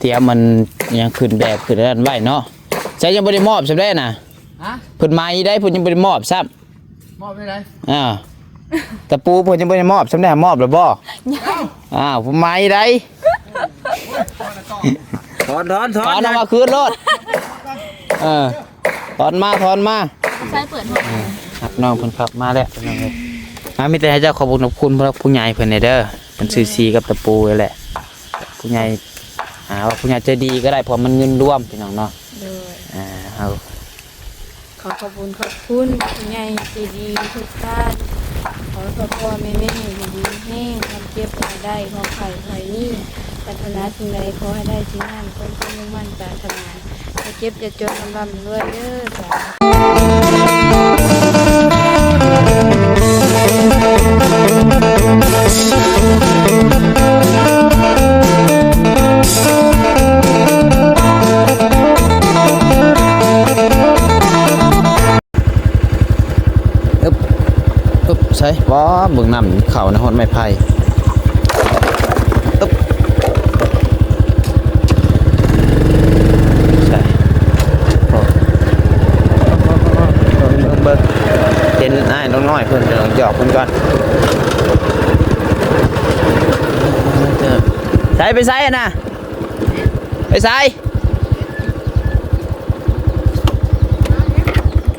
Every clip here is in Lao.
ຕຽມມັນຍັງຂຶ້ນແບບຂຶ້ນອັນນັ້ນໄວ້ເນາະ ໃສຍັງບໍ່ໄດ້ມອບຊ້ຳເດ້ນະ ຮະ ເພິ່ນໄໝໄດ້ ເພິ່ນຍັງບໍ່ໄດ້ມອບຊ້ຳ ມອບໄດ້ໃດ ອ່າ ຕະປູເພິ່ນຍັງບໍ່ໄດ້ມອບຊ້ຳເດ້ ມອບແລ້ວບໍ່ ຍັງ ອ້າວ ໄໝໄດ້ ຖອນ ຖອນ ຖອນ ຖອນອອກມາຄືນໂລດ ເອີ ຖອນມາ ຖອນມາ ໃຊ້ເປີດຫ້ອງ ເອີ ຮັບນ້ອງເພິ່ນຂັບມາແລ້ວ ພີ່ນ້ອງເອີຍ ອ່າ ມີແຕ່ໃຫ້ເຈົ້າຂອບຄຸນຂອບຄຸນຜູ້ຫຼັກຜູ້ໃຫຍ່ເພິ່ນແດ່ເດີ ເພິ່ນຊື່ຊີກັບຕະປູນີ້ແຫຼະ ຜູ້ໃຫຍ່ ອ່າ ວ່າຜູ້ໃຫຍ່ໃຈດີກໍໄດ້ ເພາະມັນເງິນລວມ ພີ່ນ້ອງເນາະ ໂດຍ ອ່າ ເຮົາ ຂໍຂອບຄຸນຂອບຄຸນຜູ້ໃຫຍ່ໃຈດີທຸກທ່ານ ຂໍໃຫ້ພໍ່ໆແມ່ໆຢູ່ດີມີແຮງ ຄວາມເຈັບຢ່າໄດ້ ຄວາມໄຂ້ໄພມີ ປາດຖະໜາສິ່ງໃດຂໍໃຫ້ໄດ້ສິ່ງນັ້ນ ຄວາມມຸ່ງໝັ້ນປາດຖະໜາ ຢ່າເຈັບຢ່າຈົນ ລ່ຳໆລວຍໆເດີ້ ສາທຸ. ອຶບ ອຶບ ໃສ ວ້າ ເບິ່ງນ້ຳເຂົ້າໃນຮອດໄມ້ໄຜ່ ອຶບ ໃສ ໂອ້ ເບິ່ງ ເບິ່ງ ເຫັນອ້າຍນ້ອງນ້ອຍເພິ່ນກຳລັງຫຍອກເພິ່ນກ່ອນ ໃສ ໄປໃສຫັ້ນນະ ໄປໃສ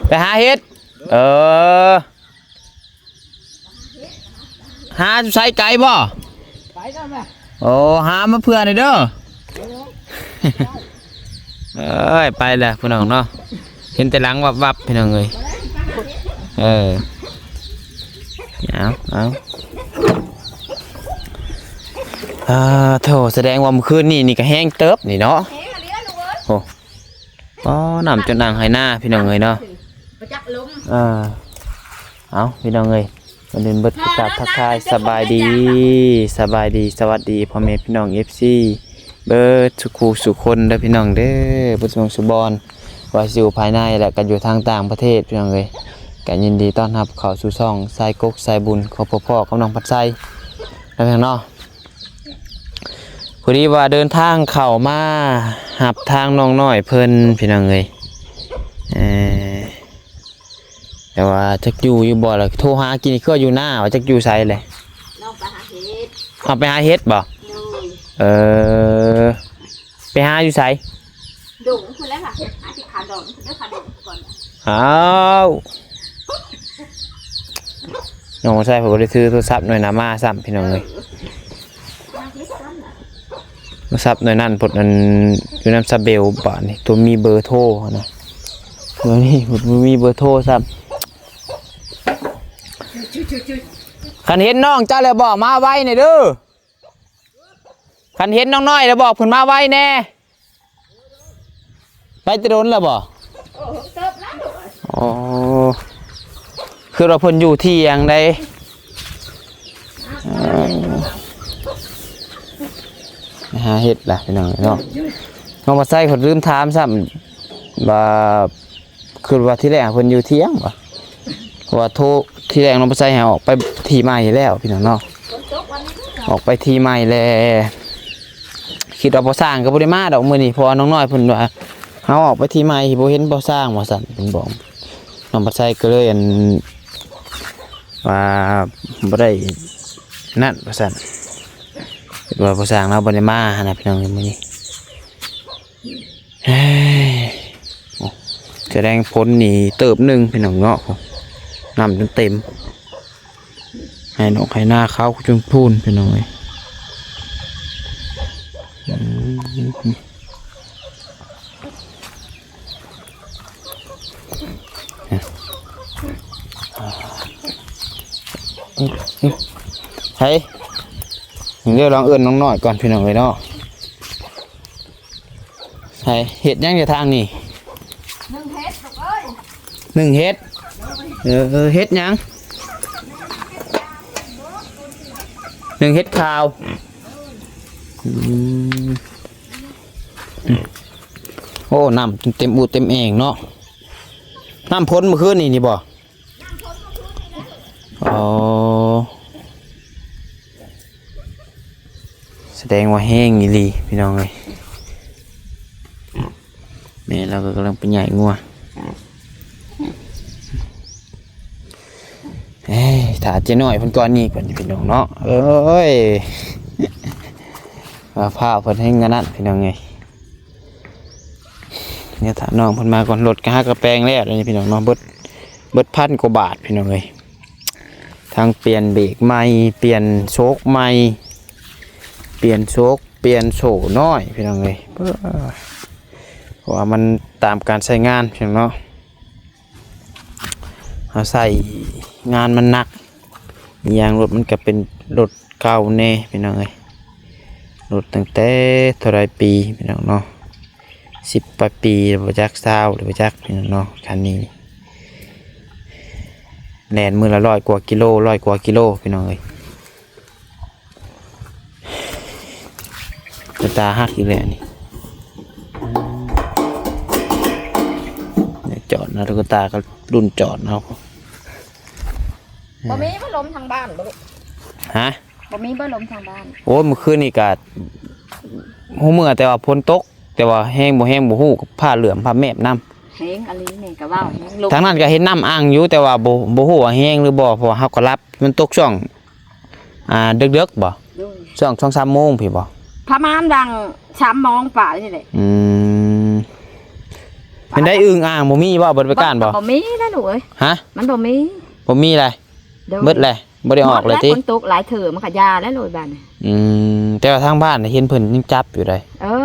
ໄປຫາເຫັດ ເອີ ຫາຢູ່ໃສ ໄກບໍ່? ໄປນຳແຫຼະ ໂອ້ ຫາມາເພື່ອໜ່ອຍເດີ ເອີຍ ໄປແລ້ວພີ່ນ້ອງເນາະ ເຫັນແຕ່ຫຼັງວັບໆ ພີ່ນ້ອງເອີຍ ເອີ ເອົາ ເອົາ ອ່າ ໂທ້ ສະແດງວ່າມື້ຄືນນີ້ນີ້ກໍແຮງເຕີບນີ້ເນາະ ແຮງອີ່ຫຼີລະລູກເອີຍ ໂອ້ ອໍ ນ້ຳຈົນອ່າງໄຮ່ນາ ພີ່ນ້ອງເອີຍເນາະ ບໍ່ຈັກລົມ ເອີ ເອົາ ພີ່ນ້ອງເອີຍ ກ່ອນອື່ນເບິດກໍກາບທັກທາຍສະບາຍດີ ສະບາຍດີ ສະຫວັດດີພໍ່ແມ່ພີ່ນ້ອງ ເອັຟຊີ ເບິດສູ່ຄູ່ສູ່ຄົນເດີພີ່ນ້ອງເດີ ເບິດສູ່ໝ່ອງສູ່ບ່ອນ ວ່າຊິຢູ່ພາຍໃນ ແລະ ກໍຢູ່ທາງຕ່າງປະເທດ ພີ່ນ້ອງເອີຍ ກໍຍິນດີຕ້ອນຮັບເຂົ້າສູ່ຊ່ອງສາຍກົກສາຍບຸນ ຂອງພໍ່ກັບນ້ອງພັດໄຊ ນຳເນາະ. ພໍດີວ່າເດີນທາງເຂົ້າມາຮັບທາງນ້ອງນ້ອຍເພິ່ນ ພີ່ນ້ອງເອີຍ ເອີ ແຕ່ວ່າຈັກຢູ່ຢູ່ບໍ່ລະ ໂທຫາກີ້ນີ້ຄືວ່າຢູ່ນາ ວ່າຈັກຢູ່ໃສແຫຼະ ນ້ອງໄປຫາເຫັດ ເອົາໄປຫາເຫັດບໍ່? ໂດຍ ເອີ ໄປຫາຢູ່ໃສ? ດົງພຸ້ນແຫຼະ ຫາທີ່ຄາດອນພຸ້ນເດີ ຄາດອນກ່ອນ ອ້າວ ນ້ອງບໍ່ໃສ່ ເພິ່ນບໍ່ໄດ້ຖືໂທລະສັບໜ່ວຍນາມາຊ້ຳ ພີ່ນ້ອງເອີຍ ເອີ ໂທລະສັບໜ່ວຍນັ້ນພຸ້ນ ອັນ ຢູ່ນຳສາເບວ ບາດນີ້ຕົວມີເບີໂທຫັ້ນນະ ຕົວນີ້ພຸ້ນບໍ່ມີເບີໂທຊ້ຳ ຄັນເຫັນນ້ອງເຈົ້າແລ້ວບອກມາໄວແດ່ເດີ ຄັນເຫັນນ້ອງນ້ອຍແລ້ວບອກເພິ່ນມາໄວແດ່ ໄປແຕ່ດົນແລ້ວບໍ່? ໂອ້ ເຕີບແລ້ວ ອໍ ຄືວ່າເພິ່ນຢູ່ທ່ຽງໃດ ເອີ ໄປຫາເຫັດລະ ພີ່ນ້ອງເນາະ ນ້ອງພັດໄຊເພິ່ນລືມຖາມຊ້ຳ ວ່າ ຄິດວ່າທີແລກເພິ່ນຢູ່ທ່ຽງບໍ່ ເພາະວ່າໂທ ທີແລກນ້ອງພັດໄຊໃຫ້ອອກໄປທີ່ໃໝ່ແລ້ວ ພີ່ນ້ອງເນາະ ອອກໄປທີ່ໃໝ່ແລ້ວ ຄິດວ່າພໍ່ຊ່າງກໍບໍ່ໄດ້ມາດອກມື້ນີ້ ເພາະວ່ານ້ອງນ້ອຍເພິ່ນວ່າ ເຮົາອອກໄປທີ່ໃໝ່ ບໍ່ເຫັນພໍ່ຊ່າງ ວ່າຊັ້ນ ເພິ່ນບອກ ນ້ອງພັດໄຊກໍເລີຍ ອັນ ວ່າບໍ່ໄດ້ນັ້ນ ວ່າຊັ້ນ ຄິດວ່າພໍ່ຊ່າງລາວບໍ່ໄດ້ມາຫັ້ນນະ ພີ່ນ້ອງ ມື້ນີ້. ເອີຍ ໂອ້ ສະແດງຝົນນີ້ເຕີບໜຶ່ງ ພີ່ນ້ອງເນາະ ນ້ຳຈົນເຕັມ ໄຮ່ນອກໄຮ່ນາຂາວຈົນພູນ ພີ່ນ້ອງເອີຍ ອືມ ໃຜ ເດີ ລອງເອີ້ນນ້ອງນ້ອຍກ່ອນ ພີ່ນ້ອງເອີຍເນາະ. ໃຜເຮັດຫຍັງຢູ່ທາງນີ້? ໜຶ້ງເຫັດລູກເອີຍ ໜຶ້ງເຫັດ ເອີ ເຮັດຫຍັງ? ໜຶ້ງເຫັດຂາວ ອືມ ໂອ້ ນ້ຳເຕັມອູເຕັມແອ່ງເນາະ ນ້ຳຝົນມື້ຄືນນີ້ນີ້ບໍ່? ອໍ ສະແດ ງວ່າແຮງອີ່ຫຼີພີ່ນ້ອງເອີຍ. ແມ່ລາວກໍກຳລັງໄປຫຍ້າຍງົວ. ເອີຍ ຖ້າເຈ້ນ້ອຍເພິ່ນກ່ອນນີ້ກ່ອນພີ່ນ້ອງເນາະ. ເອີຍ ວ່າພ້າວເພິ່ນແຮງອັນນັ້ນພີ່ນ້ອງເອີຍ. ເນຍ ຖ້ານ້ອງເພິ່ນມາກ່ອນ. ລົດກໍຫາກະແປງແລ້ວນີ້ພີ່ນ້ອງເນາະ. ເບິດ ເບິດພັນກວ່າບາດພີ່ນ້ອງເອີຍ. ທັງປ່ຽນເບຣກໃໝ່, ປ່ຽນໂຊກໃໝ່, ປ່ຽນໂຊກ, ປ່ຽນໂສ້ນ້ອຍພີ່ນ້ອງເອີຍ. ເພາະວ່າມັນຕາມການໃຊ້ງານພີ່ນ້ອງເນາະ. ເຮົາໃຊ້ງານມັນໜັກ. ອີກຢ່າງລົດມັນກໍເປັນລົດເກົ່າແດ່ພີ່ນ້ອງເອີຍ. ລົດຕັ້ງແຕ່ເທົ່າໃດປີພີ່ນ້ອງເນາະ, ສິບປາຍປີບໍ່ຈັກ ຊາວບໍ່ຈັກພີ່ນ້ອງເນາະ. ຄັນນີ້ແລ່ນມື້ລະຮ້ອຍກວ່າກິໂລ, ຮ້ອຍກວ່າກິໂລພີ່ນ້ອງເອີຍ. ຕາຕາຫັກອີກແລ້ວນີ້. ດຽວຈອດເນາະ, ຕຸກກະຕາກໍລຸ້ນຈອດເນາະ. ບໍ່ມີພັດລົມທາງບ້ານບໍ່ລູກ? ຮະ? ບໍ່ມີພັດລົມທາງບ້ານ? ໂອ້ຍ ມື້ຄືນນີ້ກະຮູ້ເມື່ອ ແຕ່ວ່າຝົນຕົກ, ແຕ່ວ່າແຮງບໍ່ແຮງບໍ່ຮູ້, ຟ້າເຫຼື້ອມຟ້າແມບນຳ. ແຮງອີ່ຫຼີນີ້ ກະເວົ້າແຮງ. ທາງນັ້ນກະເຫັນນ້ຳອັ່ງຢູ່ ແຕ່ວ່າບໍ່ ບໍ່ຮູ້ວ່າແຮງຫຼືບໍ່, ເພາະວ່າເຮົາກໍຫຼັບ. ມັນຕົກຊ່ວງ ອ່າ ເດິກໆບໍ່? ໂດຍ. ຊ່ວງສອງສາມໂມງພີ້ບໍ່? ປະມານຫວ່າງສາມໂມງປາຍນີ້ແຫຼະ. ອືມ ເປັນໄດ້ ອຶ່ງອ່າງບໍ່ມີບໍ່? ບໍ່ໄດ້ໄປກ້ານບໍ່? ບໍ່ມີແລ້ວລູກເອີຍ. ຮະ? ມັນບໍ່ມີ. ບໍ່ມີແລ້ວ? ໂດຍ. ເບິດແລ້ວ? ບໍ່ໄດ້ອອກເລີຍຕິ? ຝົນຕົກຫຼາຍເທື່ອມັນກະຢ່າແລ້ວໂລດບາດນີ້. ອືມ ແຕ່ວ່າທາງບ້ານເຫັນເພິ່ນຍັງຈັບຢູ່ໃດ. ເອີ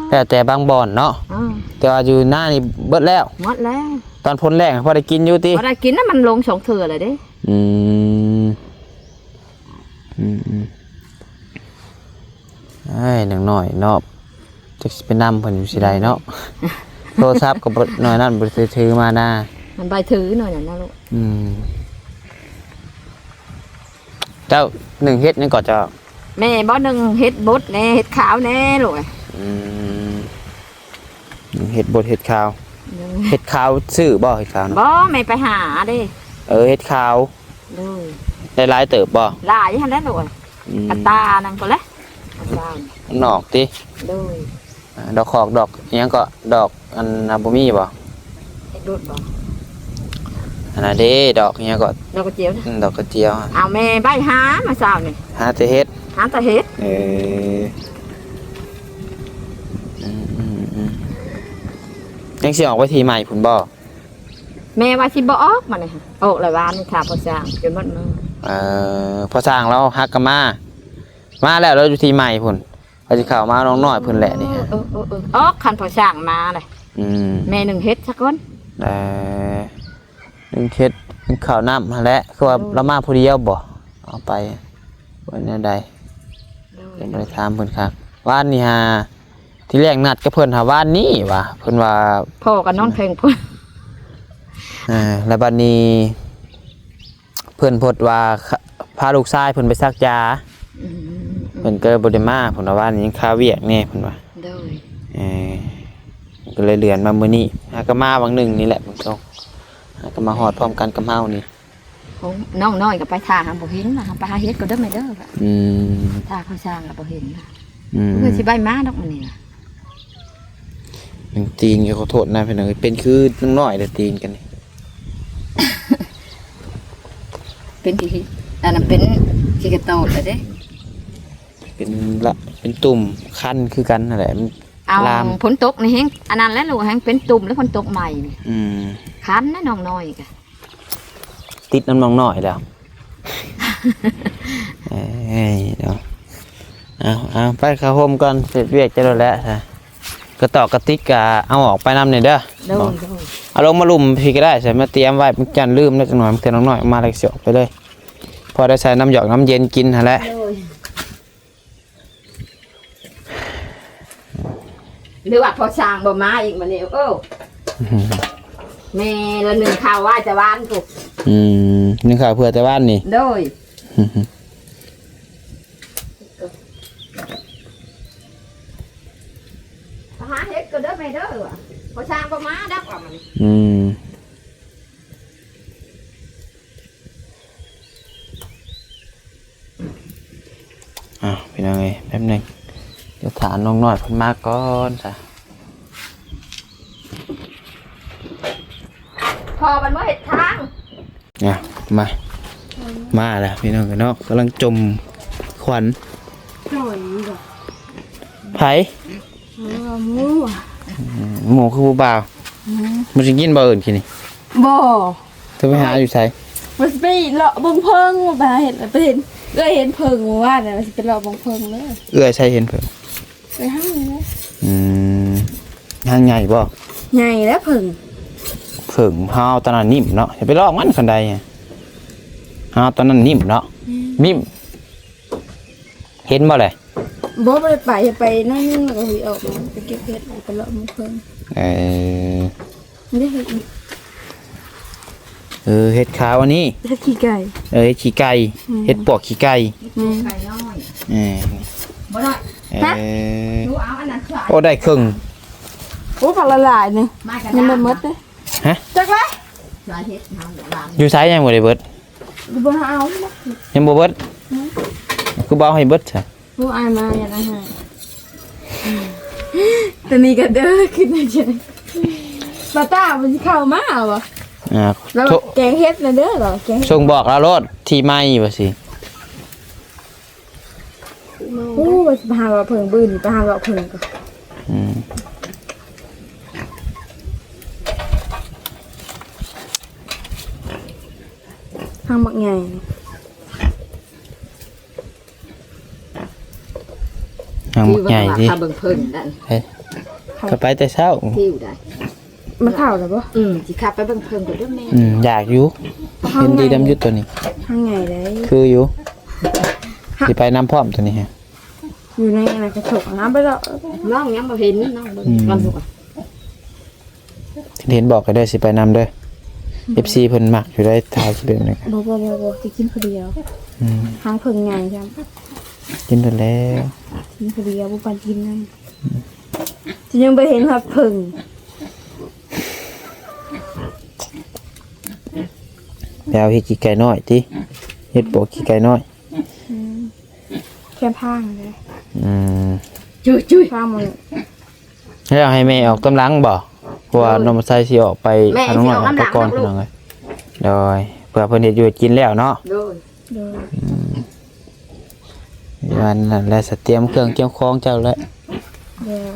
ແລ້ວແຕ່ບາງບ່ອນເນາະ. ເອີ ແຕ່ວ່າຢູ່ໜ້ານີ້ເບິດແລ້ວ? ໝົດແລ້ວ. ຕອນຝົນແລ້ງພໍໄດ້ກິນຢູ່ຕິ? ບໍ່ໄດ້ກິນນະ, ມັນລົງສອງເທື່ອແລ້ວເດ້. ອືມ ອືມ ອືມ. ອ້າຍ ນາງນ້ອຍເນາະ, ຈັກຊິໄປນຳເພິ່ນຢູ່ຊິໄດ້ເນາະ. ໂທລະສັບກໍບໍ່ ໜ່ວຍນັ້ນບໍ່ໄດ້ຖືມານະ. ມັນບໍ່ໄດ້ຖືໜ່ວຍນັ້ນນະລູກ. ອືມ ເຈົ້າໜຶ້ງເຫັດຫຍັງກໍເຈົ້າ? ແມ່ບໍ່ໜຶ້ງເຫັດບົດແດ່ ເຫັດຂາວແດ່ລູກ. ອືມ ໜຶ້ງເຫັດບົດເຫັດຂາວ. ໂດຍ. ເຫັດຂາວຊື້ບໍ່ ເຫັດຂາວນະ? ບໍ່ ແມ່ໄປຫາເດ້. ເອີ ເຫັດຂາວ. ໂດຍ. ໄດ້ຫຼາຍເຕີບບໍ່? ຫຼາຍຫັ້ນແຫຼະລູກເອີຍ. ອືມ ກະຕາໜຶ່ງພຸ້ນແຫຼະ ກະຕາ. ນອກຕິ? ໂດຍ. ອ່າ ດອກຂອກ ດອກຫຍັງເກາະ? ດອກອັນນ່າ ບໍ່ມີບໍ່? ເຮັດໂດດບໍ່? ອັນນ່າເດ້ ດອກຫຍັງເກາະ? ດອກກະຈຽວນະ? ອືມ ດອກກະຈຽວ. ເອົາ ແມ່ໄປຫາມາເຊົ້ານີ້. ຫາແຕ່ເຫັດ? ຫາແຕ່ເຫັດ. ເອີ ອືມໆ ຍັງຊິອອກໄປທີ່ໃໝ່ພຸ້ນບໍ່? ແມ່ວ່າຊິບໍ່ອອກ ມານີ້ອອກແລ້ວ ວານນີ້ຖ້າພໍ່ຊ່າງຈົນໝົດມື້. ເອີ ພໍ່ຊ່າງລາວຫາກະມາ ມາແລ້ວ ລາວຢູ່ທີ່ໃໝ່ພຸ້ນ. ເຂົາຊິເຂົ້າມານ້ອງນ້ອຍເພິ່ນແຫຼະນີ້. ເອີ ເອີ ເອີ ເອີ ອອກ ຄັນພໍ່ຊ່າງມາແຫຼະ. ອືມ ແມ່ໜຶ້ງເຫັດຊະກ່ອນ. ເອີ ໜຶ້ງເຫັດ ໜຶ້ງເຂົ້ານ້ຳຫັ້ນແຫຼະ. ຄືວ່າ ໂດຍ ລາວມາຜູ້ດຽວບໍ່? ເອົາໄປ ເປັນແນວໃດ? ໂດຍ ຍັງບໍ່ໄດ້ຖາມເພິ່ນຄັກ. ວານນີ້ຫາ ທີແລກນັດກັບເພິ່ນຫາວານນີ້ຫວາ ເພິ່ນວ່າ ພໍ່ກັບນ້ອງແພງພຸ້ນ. ເອີ ແລ້ວບັດນີ້ ເພິ່ນພົດວ່າ ພາລູກຊາຍເພິ່ນໄປສັກຢາ. ອືມ ເພິ່ນກໍເລີຍບໍ່ໄດ້ມາ. ເພິ່ນວ່າວານນີ້ຍັງຄາວຽກແດ່ ເພິ່ນວ່າ. ໂດຍ. ເອີ ກໍເລີຍເລື່ອນມາມື້ນີ້. ຫາກໍມາຫວ່າງໜຶ່ງນີ້ແຫຼະ ເພິ່ນສົ່ງ ຫາກໍມາຮອດພ້ອມກັນກັບເຮົານີ້. ຂອງນ້ອງນ້ອຍກໍໄປຖ້າຫາບໍ່ເຫັນນະ. ເຮົາໄປຫາເຫັດກໍເດີແມ່ເດີ. ອືມ ຖ້າເຂົາຊ່າງກໍບໍ່ເຫັນນະ. ອືມ ເພິ່ນຊິໄປມາດອກມື້ນີ້ນະ. ໜຶ່ງຕີນກໍຂໍໂທດນະ ພີ່ນ້ອງ ເປັນຄືນ້ອງນ້ອຍແຫຼະ ຕີນກັນນີ້. ເປັນທີ່ ອັນນັ້ນເປັນຂີ້ກະໂຕດແລ້ວເດ້. ເປັນລະ ເປັນຕຸ່ມຄັນຄືກັນຫັ້ນແຫຼະ. ມັນ ເອົາ ລາມ ຝົນຕົກນີ້ແຮງອັນນັ້ນແຫຼະລູກ ແຮງເປັນຕຸ່ມແລ້ວ ຝົນຕົກໃໝ່ນີ້. ອືມ ຄັນນະ ນ້ອງນ້ອຍກະ ຕິດນຳນ້ອງນ້ອຍແລ້ວ. ເອີຍເນາະ. ເອົາ ເອົາ ໄປເຂົ້າໂຮມກ່ອນ ເຮັດວຽກຈະໂດນແລ້ວ. ກະຕອກກະຕິກກະເອົາອອກໄປນຳແດ່ເດີ. ໂດຍ ໂດຍ. ເອົາລົງມາລຸ່ມພີ້ກໍໄດ້ ໃສ່ມາຕຽມໄວ້ ມັນຢ້ານລືມແລ້ວ ຈັກໜ່ອຍ ບາງເທື່ອນ້ອງນ້ອຍອອກມາແລ້ວກໍຊິອອກໄປເລີຍ. ພໍໄດ້ໃສ່ນ້ຳຢອກນ້ຳເຢັນກິນຫັ້ນແຫຼະ. ໂດຍ. ຫຼືວ່າພໍ່ຊ່າງບໍ່ມາອີກມື້ນີ້. ໂອ້ ແມ່ລະໜຶ້ງເຂົ້າໄວ້ແຕ່ວານພຸ້ນ. ອືມ ໜຶ້ງເຂົ້າເພື່ອແຕ່ວານນີ້. ໂດຍ. ຫາເຫັດກໍເດີແມ່ເດີ ພໍ່ຊ່າງບໍ່ມາດອກວ່າມື້ນີ້. ອືມ. ອ້າວ ພີ່ນ້ອງເອີຍ ແປັບໜຶ່ງ ນ້ອງນ້ອຍເພິ່ນມາກ່ອນຊະ. ພໍ່ມັນບໍ່ເຮັດທາງ. ອ່ະ ມາ ມາແລ້ວພີ່ນ້ອງເອີຍເນາະ ກຳລັງຈົ່ມຂວັນ. ໂດຍ ໃຜ? ເອີ ໝູ ອືມ ໝູຄືຜູ້ບ່າວ. ອືມ ມັນຊິກິນບໍ່ເອີ້ນກິນນີ້? ບໍ່. ເຈົ້າໄປຫາຢູ່ໃສ? ວ່າຊິໄປເລາະເບິ່ງເຜິ້ງ ວ່າໄປຫາເຫັນ ໄປເຫັນ ເອື້ອຍເຫັນເຜິ້ງມື້ວານນະ ວ່າຊິໄປເລາະເບິ່ງເຜິ້ງເດີ. ເອື້ອຍໃສເຫັນເຜິ້ງ? ໄປຫານີ້ແຫຼະ. ອືມ ຫາງໃຫຍ່ບໍ່? ໃຫຍ່ແລ້ວເຜິ້ງ. ເຜິ້ງ ເຮົາເອົາຕອນນັ້ນໜິ້ມເນາະ ຢ່າໄປລອກມັນຄັນໃດ. ເຮົາເອົາຕອນນັ້ນໜິ້ມເນາະ. ອືມ ໜິ້ມ ເຫັນບໍ່ແຫຼະ? ບໍ່ ບໍ່ໄດ້ໄປ ໄປໜ້ອຍໜຶ່ງແລ້ວກໍອອກມາ ໄປເກັບເຫັດ ໄປເລາະເບິ່ງເຜິ້ງ. ເອີ ນີ້ເຫັດນີ້ ເອີ ເຫັດຂາວອັນນີ້ ເຫັດຂີ້ໄກ່. ເອີ ເຫັດຂີ້ໄກ່. ອືມ ເຫັດປວກຂີ້ໄກ່. ອືມ ໄກ່ນ້ອຍ. ເອີ ບໍ່ໄດ້. ເອີ ຮະ? ໂອ້ ໄດ້ເຄິ່ງ. ໂອ້ ຜັກຫຼາຍໆນີ້ ຍັງບໍ່ໝົດເດ້. ຮະ? ຈັກລະ ຢູ່ໃສຍັງບໍ່ໄດ້ເບິດ? ບໍ່ເອົາ ຍັງບໍ່ເບິດ. ອືມ ຄືບໍ່ເອົາໃຫ້ເບິດຊະ? ຜູ້ອາຍມາ ຢາກອາຫານ. ຕອນນີ້ກໍເດີ ຄິດໃນໃຈ ປາຕ້າມັນຊິເຂົ້າມາບໍ່? ອ່າ ລາວແກງເຫັດນະເດີ ລາວແກງເຫັດ. ສົ່ງບອກລາວໂລດ ທີ່ໃໝ່ວ່າຊິ. ໂອ້ ວ່າຊິໄປຫາເລາະເຜິ້ງ ບື່ນໄປຫາເລາະເຜິ້ງກ່ອນ. ອືມ ທັງບັກໃຫຍ່. ຫາງບັກໃຫຍ່ຕິ ຂ້າເບິ່ງເພິ່ນນັ້ນ. ເອີ ຂ້າໄປແຕ່ເຊົ້າ ຫິວໄດ໋. ມັນເຖົ້າແລ້ວບໍ່? ອືມ ຊິຂັບໄປເບິ່ງເພິ່ນກ່ອນເດີແມ່. ອືມ ຢາກຢູ່ ເຫັນດີນຳຢູ່ໂຕນີ້ ຫາງໃຫຍ່ໄດ໋. ຄືຢູ່ ຫະ ຊິໄປນຳພ້ອມໂຕນີ້. ຢູ່ໃນອັນນັ້ນກະທົກນຳໄປແລ້ວ ນ້ອງຍັງບໍ່ເຫັນ ນ້ອງເບິ່ງ ອືມ ກ່ອນ. ເຫັນບອກກໍໄດ້ ຊິໄປນຳເດີ. ອືມ ເອັຟຊີເພິ່ນມັກຢູ່ໄດ໋ ຖ່າຍຄລິບນີ້. ບໍ່ ບໍ່ ບໍ່ ບໍ່ ຊິກິນຜູ້ດຽວ. ອືມ ຫາງເຜິ້ງໃຫຍ່ຊ້ຳ ກິນໂດນແລ້ວ ກິນຜູ້ດຽວ ບໍ່ປານກິນນຳ. ອືມ ຊິຍັງໄປເຫັນຮອດເຜິ້ງ. ແລ້ວເຮັດຂີ້ໄກ່ນ້ອຍຕິ ເຮັດປວກຂີ້ໄກ່ນ້ອຍ. ອືມ ແຄມທາງເດ້. ອືມ ຈຸ້ຍໆ ທາງມັນ ແລ້ວໃຫ້ແມ່ອອກຕາມຫຼັງບໍ່? ເພາະວ່າ ໂດຍ ນ້ອງມາໄຊຊິອອກໄປ ແມ່ ພານ້ອງນ້ອຍອອກໄປກ່ອນ ຊິອອກນຳຫຼັງ ພີ່ນ້ອງເອີຍ. ໂດຍ ເພື່ອເພິ່ນເຮັດຢູ່ເຮັດກິນແລ້ວເນາະ. ໂດຍ ໂດຍ ອືມ ວ່ານັ້ນແຫຼະ ສະຕຽມເຄື່ອງຕຽມຂອງເຈົ້າແຫຼະ. ໂດຍ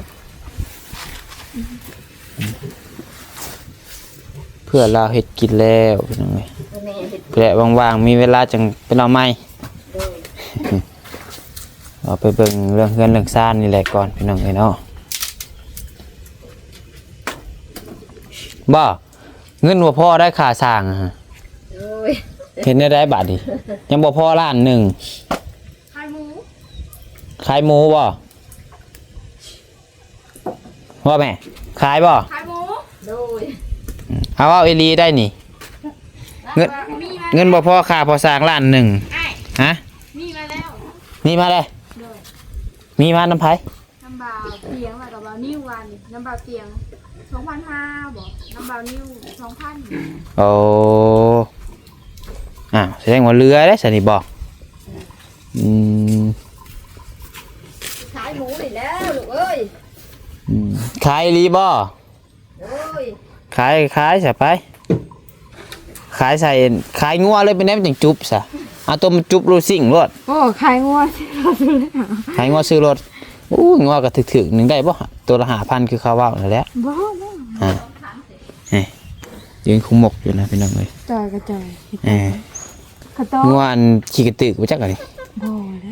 ເພື່ອລາວເຮັດກິນແລ້ວ ພີ່ນ້ອງເອີຍ ແລະ ວ່າງໆ ມີເວລາຈັ່ງໄປເລາະໃໝ່. ໂດຍ ເອົາໄປເບິ່ງເລື່ອງເຮືອນເລື່ອງຊານນີ້ແຫຼະກ່ອນ ພີ່ນ້ອງເອີຍເນາະ. ບໍ່ ເງິນບໍ່ພໍໄດ້ຄ່າສ້າງ. ໂອ້ຍ ເຮັດແນວໃດບາດນີ້? ຍັງບໍ່ພໍລ້ານໜຶ່ງ. ຂາຍໝູ ຂາຍໝູບໍ່? ວ່າແມ່ ຂາຍບໍ່? ຂາຍໝູ. ໂດຍ ອືມ ເອົາ ເວົ້າອີ່ຫຼີໄດ໋ນີ້. ເງິນ ມີມາ ເງິນບໍ່ພໍຄ່າກໍ່ສ້າງລ້ານໜຶ່ງ. ອ້າຍ ຮະ? ມີມາແລ້ວ ມີມາແລ້ວ. ໂດຍ ມີມານຳໃຜ? ນຳບ່າວຕຽງ ແລ້ວກໍບ່າວນິວ. ວ່ານີ້ນຳບ່າວຕຽງສອງພັນຫ້າບໍ? ນຳບ່າວນິວສອງພັນ. ໂອ້ ອ້າວ ສະແດງວ່າເຫຼືອເດ້ຊັ້ນນີ້ບໍ? ອືມ ຂາຍໝູນີ້ແລ້ວລູກເອີຍ. ອືມ ຂາຍອີ່ຫຼີບໍ? ໂດຍ ຂາຍ ຂາຍຊະໄປ ຂາຍໃສ່ ຂາຍງົວເລີຍ. ເປັນແນວມັນຈັ່ງຈຸບຊະ? ເອົາຕົວມັນຈຸບໂລດ ຊິງໂລດ. ໂອ້ ຂາຍງົວ ຂາຍງົວຊື້ລົດ. ໂອ້ຍ ງົວກໍຖືກໆ ໜຶ່ງໄດ້ບໍ່? ຕົວລະຫ້າພັນ ຄືເຂົາເວົ້ານັ້ນແຫຼະ. ບໍ່ ບໍ່ ອ່າ ນີ້ຢືນຄຸມໝົກຢູ່ນະ ພີ່ນ້ອງເອີຍ. ຈ່ອຍກໍຈ່ອຍ ເອີ ຂ້າວຕ້ມ ງົວອັນຂີ້ກະຕຶກບໍ່ຈັກອັນນີ້. ບໍ່ແຫຼະ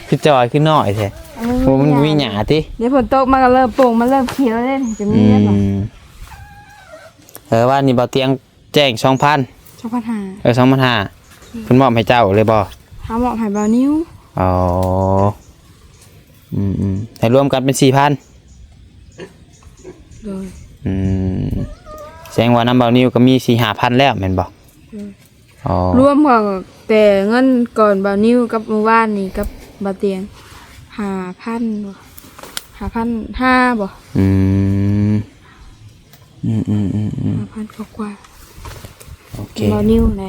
ຄືຈ່ອຍຄືນ້ອຍແທ້. ເອີ ໂອ້ ມັນມີຫຍ້າຕິ. ດຽວຝົນຕົກມາກໍເລີ່ມໂປ່ງ ມັນເລີ່ມຂຽວແລ້ວເດ້ ຈະມີເງິນບໍ່? ອືມ ເອີ ວ່ານີ້ບ່າວຕຽງແຈ້ງສອງພັນ ສອງພັນຫ້າ. ເອີ ສອງພັນຫ້າ ອືມ ເພິ່ນມອບໃຫ້ເຈົ້າເລີຍບໍ່? ເຮົາມອບໃຫ້ບ່າວນິວ. ອໍ ອືມໆ ໃຫ້ລວມກັນເປັນສີ່ພັນ. ໂດຍ ອືມ ສະແດງວ່ານຳບ່າວນິວກໍມີສີ່ຫ້າພັນແລ້ວແມ່ນບໍ່? ໂດຍ ອໍ ລວມກັນແຕ່ເງິນກ່ອນບ່າວນິວກັບມື້ວານນີ້ກັບບ່າວຕຽງ ຫ້າພັນບໍ? ຫ້າພັນຫ້າບໍ? ອືມ ອືມໆໆໆ ຫ້າພັນກວ່າໆ. ໂອເຄ ບ່າວນິວໄດ໋.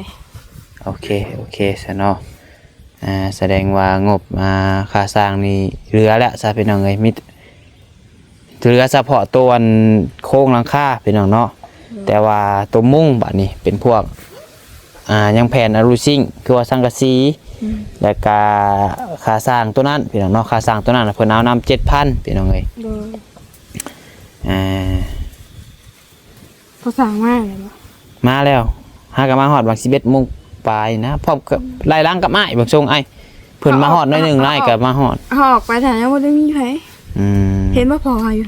ໂອເຄ ໂອເຄຊະເນາະ. ອ່າ ສະແດງວ່າງົບ ອ່າ ຄ່າສ້າງນີ້ເຫຼືອແລ້ວຊະພີ່ນ້ອງເອີຍ ມີ ເຫຼືອສະເພາະໂຕອັນໂຄງຫຼັງຄາພີ່ນ້ອງເນາະ. ແຕ່ວ່າໂຕມຸງບາດນີ້ເປັນພວກ ອ່າ ຍັງແຜ່ນອະລູຊິງ ຄືວ່າສັງກະສີ ແລ້ວກະຄ່າສ້າງໂຕນັ້ນພີ່ນ້ອງເນາະ ຄ່າສ້າງໂຕນັ້ນເພິ່ນເອົານຳເຈັດພັນພີ່ນ້ອງເອີຍ. ໂດຍ ອ່າ ພໍສ້າງມາແລ້ວບໍ່? ມາແລ້ວ ຫາກໍມາຮອດຫວ່າງສິບເອັດໂມງປາຍນະ ພ້ອມກັບໄລ່ຫຼັງກັບອ້າຍ ບາງຊ່ວງອ້າຍເພິ່ນມາຮອດໜ້ອຍໜຶ່ງ ເຂົາອອກ ອ້າຍກໍມາຮອດ. ເຮົາອອກໄປແຖວນັ້ນບໍ່ໄດ້ມີໃຜ ອືມ ເຫັນບໍ່ພໍ່ເຮົາຢູ່?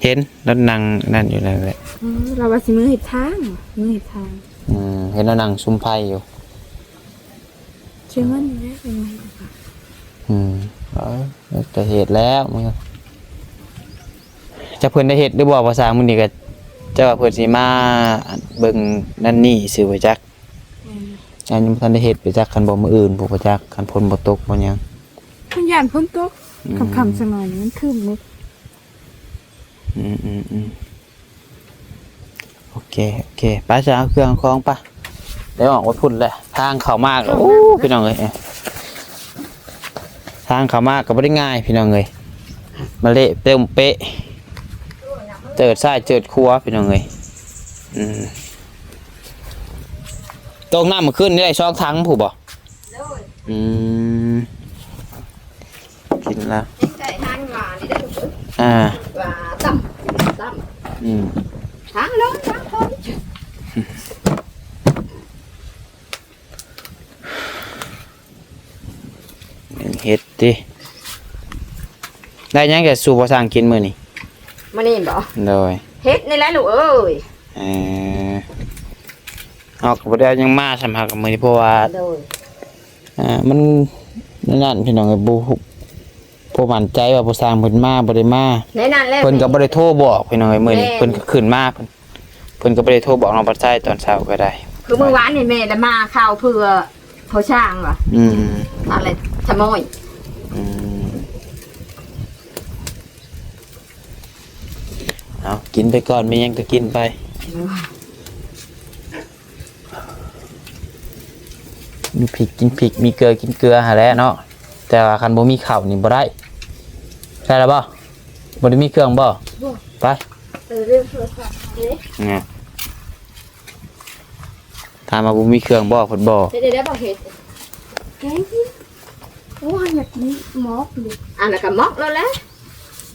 ເຫັນ ລາວນັ່ງນັ້ນຢູ່ນັ້ນແຫຼະ. ເອີ ລາວວ່າຊິເມືອເຮັດທາງ ເມືອເຮັດທາງ. ອືມ ເຫັນລາວນັ່ງສຸມໄຟຢູ່. ເສຍເງິນຢູ່ເດ້ ເສຍເງິນ. ອືມ ເອີ ກໍເຮັດແລ້ວ ຈັກເພິ່ນໄດ້ເຮັດຫຼືບໍ່ ພາສາມື້ນີ້ກໍ ເຈົ້າວ່າເພິ່ນຊິມາເບິ່ງນັ້ນນີ້ຊື່ບໍ່ຈັກ. ແມ່ນ ອັນຍັງບໍ່ທັນໄດ້ເຮັດໄປຈັກ ຄັນບໍ່ມື້ອື່ນພຸ້ນບໍ່ຈັກ ຄັນຝົນບໍ່ຕົກບໍ່ຫຍັງ. ເພິ່ນຢ້ານຝົນຕົກ ອືມ ຄ່ຳໆ ຈັກໜ້ອຍມັນຄຶ້ມເດ້. ອືມໆໆ ໂອເຄ ໂອເຄ ໄປຊະ ເອົາເຄື່ອງເອົາຂອງໄປ. ໄດ້ອອກໄປພຸ້ນແຫຼະ ທາງເຂົ້າມາກໍ ໂອ້ ພີ່ນ້ອງເອີຍ ທາງເຂົ້າມາກໍບໍ່ໄດ້ງ່າຍພີ່ນ້ອງເອີຍ ມາເລະເຕັມເປະ ເຈີດຊ້າຍເຈີດຂວາພີ່ນ້ອງເອີຍ. ອືມ ຕົກນ້ຳມື້ຄືນນີ້ໄດ້ສອງຖັງພຸ້ນບໍ່? ໂດຍ ອືມ ກິນລະ ໃສ່ທາງຫວານນີ້ເດີ ອ່າ ຫວານຕຳ ຕຳ ອືມ ທາງລົງທາງພົ້ນ. ເຮັດຕິ ໄດ້ຫຍັງຈະສູ່ພໍ່ຊ່າງກິນມື້ນີ້? ມື້ນີ້ບໍ່? ໂດຍ ເຮັດນີ້ແຫຼະລູກເອີຍ. ເອີ ເຮົາກໍບໍ່ໄດ້ເອົາຫຍັງມາສ່ຳ ເຮົາກໍມື້ນີ້ ເພາະວ່າ ໂດຍ ອ່າ ມັນນັ້ນພີ່ນ້ອງເອີຍ ບໍ່ ບໍ່ໝັ້ນໃຈວ່າຜູ້ຊ່າງເພິ່ນມາບໍ່ໄດ້ມາ ແນວນັ້ນແຫຼະ ເພິ່ນກໍບໍ່ໄດ້ໂທບອກພີ່ນ້ອງເອີຍ. ມື້ນີ້ ແມ່ນ ເພິ່ນກໍຂຶ້ນມາ ເພິ່ນ ເພິ່ນກໍບໍ່ໄດ້ໂທບອກນ້ອງບັດໄຊຕອນເຊົ້າກໍໄດ້. ຄືມື້ວານນີ້ແມ່ໄດ້ມາຂ່າວເພື່ອພໍ່ຊ່າງວ່າ ອືມ ອະໄລ ສະໝອຍ ອືມ ເອົາ ກິນໄປກ່ອນ ມີຫຍັງກໍກິນໄປ. ມີພິກກິນພິກ ມີເກືອກິນເກືອຫັ້ນແຫຼະເນາະ ແຕ່ວ່າຄັນບໍ່ມີເຂົ້ານີ້ບໍ່ໄດ້. ໃສ່ແລ້ວບໍ່? ບໍ່ໄດ້ມີເຄື່ອງບໍ່? ບໍ່ ໄປ ເອີ ລືມໂທລະສັບເດ້ ຖາມວ່າບໍ່ມີເຄື່ອງບໍ່ ເພິ່ນບໍ່ ເຮັດໄດ້ບໍ່ເຮັດ ແກງກິນ. ໂອ້ ຢາກກິນໝອກເດ້ ອັນນັ້ນກໍໝອກແລ້ວແຫຼະ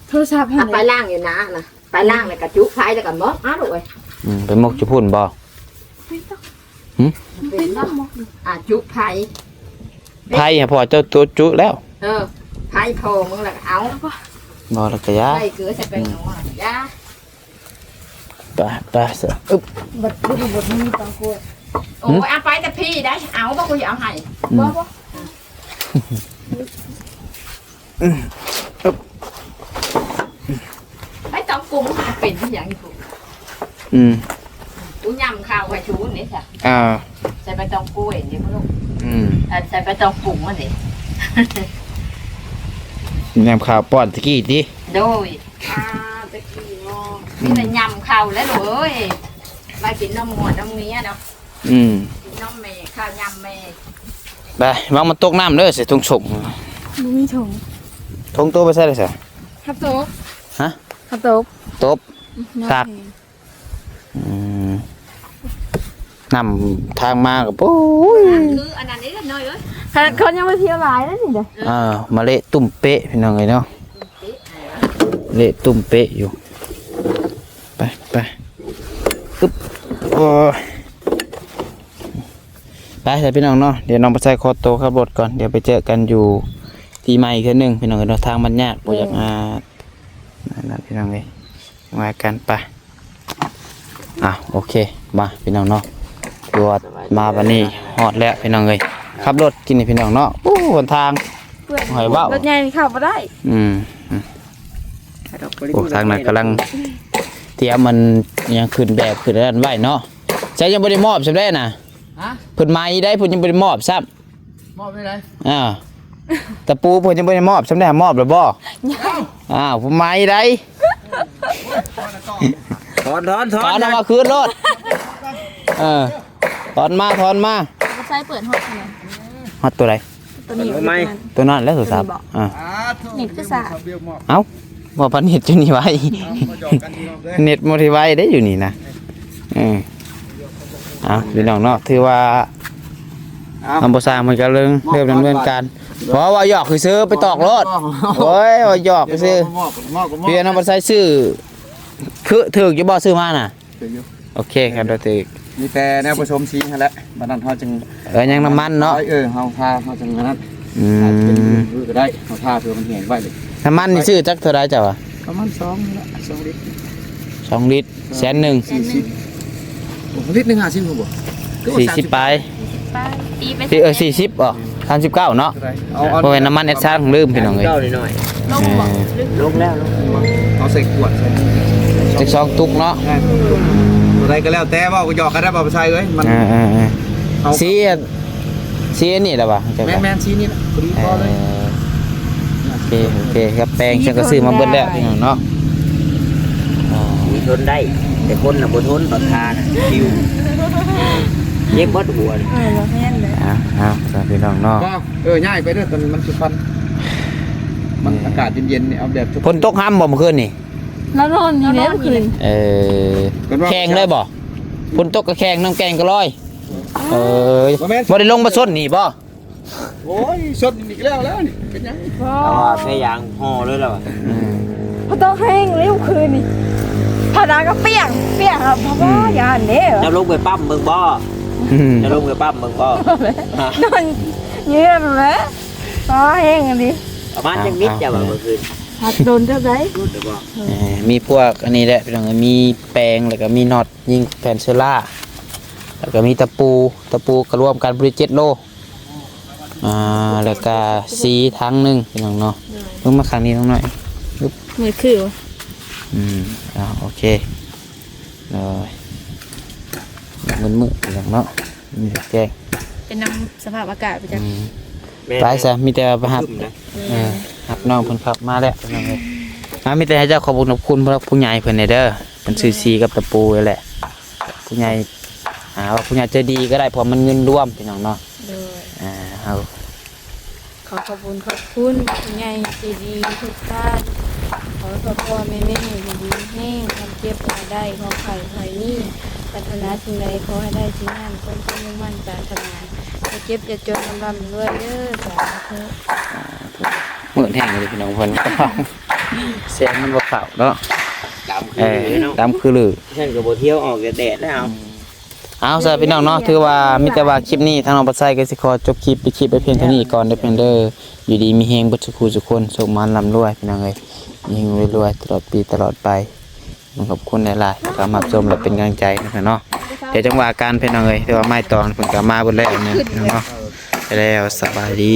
ໂທລະສັບຫັ້ນ ເອົາໄປລ້າງຢູ່ນານະ ໄປລ້າງແລ້ວກໍຈຸໄຟແລ້ວກໍໝອກເອົາລູກເອີຍ. ອືມ ໄປໝອກຢູ່ພຸ້ນບໍ່? ເປັນຕະ ຫຶ? ເປັນຕະໝອກ ອ່າ ຈຸໄຟ ໄຟຫາພໍ່ເຈົ້າໂຕະຈຸແລ້ວ. ເອີ ໄຟພໍ່ມຶງແລ້ວກໍເອົາ ບໍ່ແລ້ວກໍຢ່າ ໃສ່ເກືອໃສ່ແປ້ງນົວ ອືມ ຢ່າ ໄປ ໄປຊະ ອຶບ ບັດ ບັດ ບັດມີຕາງກວດ. ໂອ້ຍ ອືມ ເອົາໄປແຕ່ພີ້ໄດ໋ ເອົາບໍ່ ກູຈະເອົາໃຫ້ ອືມ ບໍ່ ບໍ່. ອືມ ອຶບ ໃບຕອງກຸງມັນເປັນອີຫຍັງນີ້ພຸ້ນ? ອືມ ກູຫຍ້ຳເຂົ້າໄວ້ທູນນີ້ຊະ ອ່າ ໃສ່ໃບຕອງກ້ວຍນີ້ພຸ້ນລູກ. ອືມ ອັນໃສ່ໃບຕອງກຸງອັນນີ້ ຫຍ້ຳເຂົ້າປ້ອນຕະກີ້ຕິ? ໂດຍ ອ່າ ຕະກີ້ເນາະ ອືມ ມີແຕ່ຫຍ້ຳເຂົ້າແຫຼະລູກເອີຍ ມາກິນນຳໝູນຳເມຍເນາະ. ອືມ ນ້ອງແມ່ ຂ້າວຍຳແມ່ ໄປ ວາງມັນຕົກນ້ຳເດີ ໃສ່ຖົງສົງ ບໍ່ມີຖົງ ຖົງໂຕໄປໃສ່ເລີຍຊະ ຄັບໂຕ ຮະ ຄັບໂຕ ຕົບ ອືມ ຄັກ ນ້ອງແມ່ ອືມ ນ້ຳທາງມາກໍ ໂອ້ຍ ຄືອັນນັ້ນເດ້ນ້ອຍເອີຍ ຂະໜາດເຂົາຍັງບໍ່ທ່ຽວຫຼາຍເດ້ນີ້ເດີ ອ່າ ມາເລະຕຸ້ມເປະ ພີ່ນ້ອງເອີຍເນາະ ເລະຕຸ້ມເປະຢູ່ ໄປ ໄປ ອຶບ ໂອ້ຍ ໄປຊະພີ່ນ້ອງເນາະ ດຽວນ້ອງປາໄຊຂໍໂຕຂັບລົດກ່ອນ ດຽວໄປເຈີກັນຢູ່ທີ່ໃໝ່ອີກເທື່ອໜຶ່ງພີ່ນ້ອງເອີຍເນາະ ທາງມັນຍາກ ບໍ່ຢາກ ເອີ ອ່າ ນັ້ນພີ່ນ້ອງເອີຍ ວ່າກັນໄປ ອ່ະ ໂອເຄ ມາພີ່ນ້ອງເນາະ ຄືວ່າມາບັດນີ້ຮອດແລ້ວພີ່ນ້ອງເອີຍ ຂັບລົດກິນນີ້ພີ່ນ້ອງເນາະ ໂອ້ ຫົນທາງ ເປື້ອນ ໃຫ້ເວົ້າ ລົດໃຫຍ່ນີ້ເຂົ້າບໍ່ໄດ້ ອືມ ອືມ ໂອ້ ທາງນັ້ນກຳລັງຕຽມມັນຫຍັງຂຶ້ນແບບຂຶ້ນອັນນັ້ນໄວ້ເນາະ ໃສຍັງບໍ່ໄດ້ມອບຊ້ຳໃດນະ ຮະ ເພິ່ນໄໝໄດ້ ເພິ່ນຍັງບໍ່ໄດ້ມອບຊ້ຳ ມອບໄດ້ໃດ ອ່າ ຕະປູເພິ່ນຍັງບໍ່ໄດ້ມອບຊ້ຳໃດ ມອບແລ້ວບໍ່ ຍັງ ອ້າວ ເພິ່ນໄໝໄດ້ ຖອນ ຖອນ ຖອນ ຖອນອອກມາຄືນໂລດ ເອີ ຖອນມາ ຖອນມາ ບໍ່ໃສ່ເປີດຮອດເທົ່າໃດ ຮອດຕົວໃດ ຕົວນີ້ ຕົວໃໝ່ ຕົວນັ້ນແຫຼະໂທລະສັບ ຕົວນີ້ບໍ? ອ່າ ເນັດຄືຊ້າ ເອົ້າ ບໍ່ປານເນັດຢູ່ນີ້ໄວ ເອົາມາຫຍອກກັນພີ່ນ້ອງເອີຍ ເນັດບໍ່ໄດ້ໄວເດ້ຢູ່ນີ້ນະ ເອີ ເອົາ ພີ່ນ້ອງເນາະ ຖືວ່າ ເອົາ ທາງບໍ່ສ້າງເພິ່ນກຳລັງເລີ່ມດຳເນີນການ ບໍ່ ເວົ້າຫຍອກຊື່ໆ ໄປຕອກໂລດ ໂອ້ຍ ເວົ້າຫຍອກຊື່ ເພື່ອນຳໄປໃຊ້ຊື້ ຄືຖືກຢູ່ບໍ່ຊື້ມານະ? ຖືກຢູ່ ໂອເຄ ຄັນວ່າຖືກ ມີແຕ່ແນວປະສົມສີຫັ້ນແຫຼະ ບັດນັ້ນເຮົາຈຶ່ງ ເອີ ຍັງນ້ຳມັນເນາະ ເອີ ເຮົາທາ ເຮົາຈັ່ງນັ້ນ ອືມ ອາດຈະເປັນມືກໍໄດ້ ເຮົາທາເພື່ອມັນແຫ້ງໄວເລີຍ ນ້ຳມັນນີ້ຊື້ຈັກເທົ່າໃດເຈົ້າວ່າ? ປະມານສອງນີ້ແຫຼະ ສອງລິດ ສອງລິດ ແສນໜຶ່ງ ສີ່ສິບ ໂອ້ ລິດໜຶ່ງຫ້າສິບບໍ່? ຄືວ່າ ສີ່ສິບປາຍ ສີ່ສິບປາຍ ຕີໄປ ເອີ ສີ່ສິບບໍ່? ສາມສິບເກົ້າເນາະ ເທົ່າໃດ? ເອົາ ເອົາ ບໍ່ແມ່ນນ້ຳມັນແອັດຊັງ ລືມພີ່ນ້ອງເອີຍ ເກົ້າໜ້ອຍໆ ລົງບໍ່? ເອີ ລົງແລ້ວ ລົງ ເອົາໃສ່ຂວດໃສ່ ຈັກສອງຕຸກເນາະ ແມ່ນ ຕົວໃດກໍແລ້ວແຕ່ ເວົ້າຫຍອກກັນໄດ້ບໍ່ ປະຊາເອີຍ ມັນ ເອີໆໆ ເອົາ ສີ ສີອັນນີ້ລະຫວາ? ແມ່ນໆ ສີນີ້ລະ ພໍດີພໍເລີຍ ເອີ ໂອເຄ ໂອເຄ ກັບແປງ ສັງກະສີມາເບິດແລ້ວພີ່ນ້ອງເນາະ ໂອ້ຍ ທົນໄດ້ ແຕ່ຄົນນະບໍ່ທົນ ຕອນທານະ ປິວ ເຈັບເບິດຫົວ ເອີ ບໍ່ແມ່ນເລີຍ ເອົາ ເອົາ ສາ ພີ່ນ້ອງເນາະ ບໍ່ ເອີ ຍ້າຍໄປເດີ ຕອນມັນຊິຄວັນ ມັນອາກາດເຢັນໆ ນີ້ ເອົາແບບ ຝົນຕົກຫ້ຳບໍ່ມື້ຄືນນີ້? ລາວນອນນີ້ແຫຼະມື້ຄືນ ເອີ ແຂງເລີຍບໍ່? ຝົນຕົກກໍແຂງ ນ້ຳແກງກໍລອຍ ເອີ ບໍ່ແມ່ນ ບໍ່ໄດ້ລົງມາຊົນນີ້ບໍ່? ໂອ້ຍ ຊົນອີກແລ້ວ ແລ້ວນີ້ ເປັນຫຍັງ? ບໍ່ ລາວວ່າແພຍາງຫໍ່ເລີຍລາວວ່າ ອືມ ບໍ່ຕ້ອງແຮງເລີຍຄືນນີ້ ຜ້າໜາວກໍປຽກ ປຽກ ອືມ ຢ້ານເດ້ ເຈົ້າລົງໄປປ້ຳເບິ່ງບໍ່? ອືມ ເຈົ້າລົງໄປປ້ຳເບິ່ງບໍ່? ນອນຢູ່ຫັ້ນແຫຼະ ອໍ ແຮງອີ່ຫຼີ ປະມານຈັກລິດເຈົ້າວ່າມື້ຄືນ? ພັດດົນເທົ່າໃດ? ເອີ ມີພວກອັນນີ້ແຫຼະພີ່ນ້ອງ ມີແປງ ແລ້ວກໍມີນັອດຍິງແຜ່ນເຊື້ອລາ ແລ້ວກໍມີຕະປູ ຕະປູກໍລວມກັນບໍ່ໄດ້ເຈັດໂລ ອ່າ ແລ້ວກະສີຖັງໜຶ່ງພີ່ນ້ອງເນາະ ເບິ່ງມາຂ້າງນີ້ນ້ອງນ້ອຍ ມືດຄືບໍ່? ອືມ ເອົາ ໂອເຄ ໂດຍ ມືດໆ ພີ່ນ້ອງເນາະ ມີແຈ້ງ ເປັນນຳສະພາບອາກາດໄປ ອືມ ໄປຊະ ມີແຕ່ວ່າໄປຮັບ ເອີ ຮັບນ້ອງເພິ່ນຂັບມາແລ້ວພີ່ນ້ອງເອີຍ ອ່າ ມີແຕ່ໃຫ້ເຈົ້າຂອບຄຸນຂອບຄຸນຜູ້ຫຼັກຜູ້ໃຫຍ່ເພິ່ນແດ່ເດີ ເພິ່ນຊື້ສີກັບຕະປູນີ້ແຫຼະ ຜູ້ໃຫຍ່ ອ່າ ວ່າຜູ້ໃຫຍ່ໃຈດີກໍໄດ້ ເພາະມັນເງິນລວມພີ່ນ້ອງເນາະ ໂດຍ ອ່າ ເຮົາ ຂໍຂອບຄຸນຂອບຄຸນຜູ້ໃຫຍ່ໃຈດີທຸກທ່ານ ຂໍໃຫ້ພໍ່ໆແມ່ໆຢູ່ດີມີແຮງ ຄວາມເຈັບຢ່າໄດ້ ຄວາມໄຂ້ໄພມີ ປາດຖະໜາສິ່ງໃດຂໍໃຫ້ໄດ້ສິ່ງນັ້ນ ສົມຄວາມມຸ່ງໝັ້ນປາດຖະໜາ ຢ່າເຈັບຢ່າຈົນ ລ່ຳໆລວຍໆເດີ ສາທຸ ມື້ແຮງເລີຍພີ່ນ້ອງເພິ່ນ ແສງມັນບໍ່ເຂົ້າເນາະ ດຳຄື ເອີ ເນາະ ດຳຄືລື ຊັ້ນກໍບໍ່ທ່ຽວອອກແດດແລ້ວ ເອົາຊະພີ່ນ້ອງເນາະ ຖືວ່າມີແຕ່ວ່າຄລິບນີ້ ທາງນ້ອງປາໄຊກໍຊິຂໍຈົບຄລິບ ປິດຄລິບໄວ້ພຽງເທົ່ານີ້ກ່ອນເດີ ເພິ່ນເດີ ຢູ່ດີມີແຮງເບິດສູ່ຄູ່ສູ່ຄົນ ໂຊກໝານລ່ຳລວຍພີ່ນ້ອງເອີຍ ມີແຮງລວຍໆຕະຫຼອດປີຕະຫຼອດໄປ ຂອບຄຸນຫຼາຍໆ ທີ່ເຂົ້າມາຮັບຊົມ ແລະ ເປັນກຳລັງໃຈນຳເນາະ ດຽວຈັ່ງວ່າກັນພີ່ນ້ອງເອີຍ ແຕ່ວ່າໄມ້ຕອນເພິ່ນກໍມາເບິດແລ້ວເນາະ ໄປແລ້ວ ສະບາຍດີ.